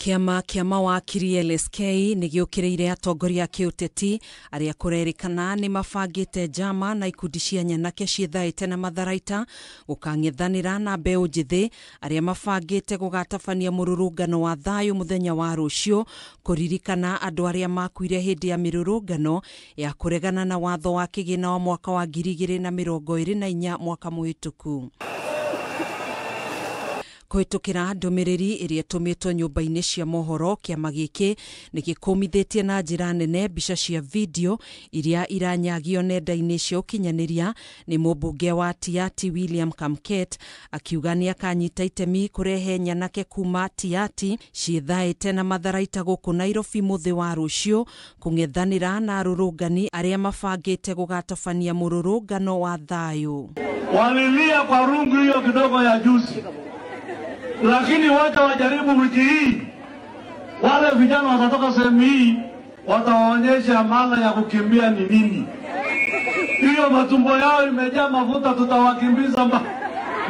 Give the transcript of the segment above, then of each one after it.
Kĩama kĩa mawakiri LSK nĩ gĩũkĩrĩire atongoria a kĩũteti arĩa kũrerĩkana nĩ mabangĩte njama na ikundi cia nyanake ciĩthaĩte na matharaita gũkang'ethanĩra na mbeũ njĩthĩ arĩa mabangĩte gũgatabania mũrũrũngano wa thayũ mũthenya wa rũciũ kũririkana andũ arĩa makuire hĩndĩ ya mĩrũrũngano ya kũregana na watho wa kĩgĩna wa mwaka wa 2024 mwaka mũhĩtũku. Kũhĩtũkĩra ndũmĩrĩri ĩrĩa ĩtũmĩtwo nyũmba-inĩ cia mohoro, kĩama gĩkĩ nĩ gĩkũmithĩtie na njĩra nene mbica cia video iria iranyagio nenda-inĩ cia ũkinyanĩria nĩ mũmbunge wa Tiaty William Kamket akiuga nĩ akanyita itemi kũrehe nyanake kuma Tiaty ciĩthaĩte na matharaita gũkũ Nairobi mũthĩ wa rũciũ kũng'ethanĩra na arũrũngani arĩa mabangĩte gũgatabania mũrũrũngano wa thayũ. Walilia kwa rungu hiyo kidogo ya juzi, lakini wacha wajaribu wiki hii. Wale vijana watatoka sehemu hii watawaonyesha maana ya kukimbia ni nini. Hiyo matumbo yao imejaa mafuta, tutawakimbiza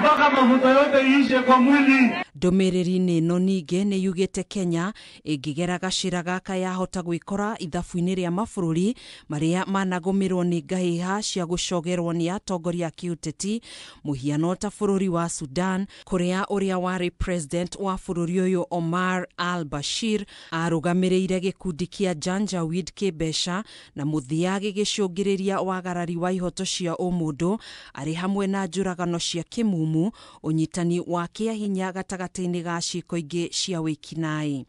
mpaka mafuta yote iishe kwa mwili. Ndũmĩrĩri-inĩ ĩno ningĩ nĩ yugĩte Kenya ĩngĩgera gacĩra gaka yahota gwĩkora ithabu-inĩ rĩa mabũrũri marĩa managũmĩrwo nĩ ngahĩha cia gũcogerwo nĩ atongoria a kĩũteti, mũhiano ta bũrũri wa Sudan kũrĩa ũrĩa warĩ president wa bũrũri ũyũ Omar al-Bashir arũgamĩrĩire gĩkundi kĩa Janjaweed kĩmbeca na mũthia gĩgĩcũngĩrĩria wagarari wa ihoto cia ũmũndũ arĩ hamwe na njũragano cia kĩmumu, ũnyitani wa kĩahinya gatagatĩ ga ciĩko ingĩ cia wĩkinaĩ.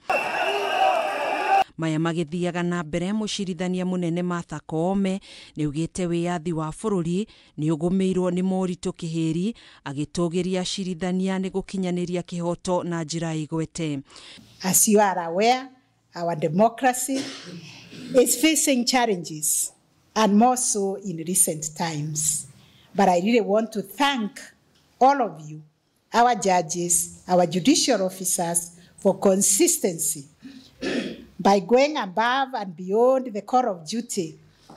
Maya magĩthiaga na mbere, mũcirithania mũnene Martha Koome nĩaugĩte wĩyathi wa bũrũri nĩũgũmĩirwo nĩ moritũ kĩhĩri, agĩtũgĩria acirithania nĩ gũkinyanĩria kĩhoto na njĩra ĩgwete. As you are aware, our democracy is facing challenges, and more so in recent times. But I really want to thank all of you, our judges, our judicial officers, for consistency by going above and beyond the call of duty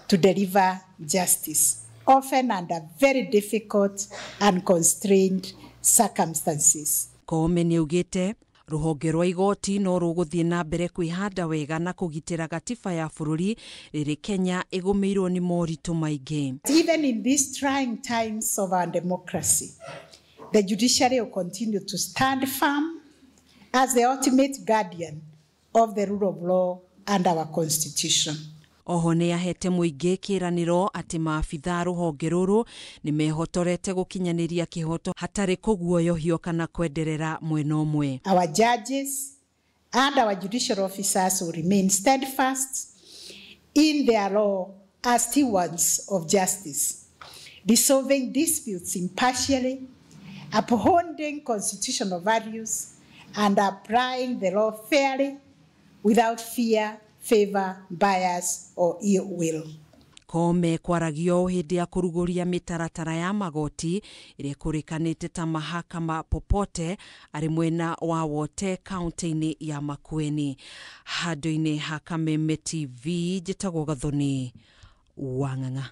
to deliver justice, often under very difficult and constrained circumstances. Koome nĩaugĩte rũhonge rwa igoti no rũgũthiĩ na mbere kwĩhanda wega na kũgitĩra gatiba ya bũrũri rĩrĩ Kenya ĩgũmĩirwo nĩ moritũ maingĩ. Even in these trying times of our democracy, the judiciary will continue to stand firm as the ultimate guardian of the rule of law and our constitution. Oho nĩ ahete mũingĩ kĩĩranĩro atĩ maabitha rũhonge rũrũ nĩ mehotorete gũkinyanĩria kĩhoto hatarĩ kũguoyohio kana kwenderera mwena ũmwe. Our judges and our judicial officers will remain steadfast in their role as stewards of justice, resolving disputes impartially, upholding constitutional values, and applying the law fairly without fear, favor, bias, or ill will. Koome kwaragio hĩndĩ ya kũrugũria mĩtaratara ya magoti ĩrĩa ĩkũrĩkanĩte ta mahakama popote arĩ mwena wa Wote kaunti-inĩ ya Makueni. Handũ-inĩ ha Kameme TV njĩtagwo Gathoni Wang'ang'a.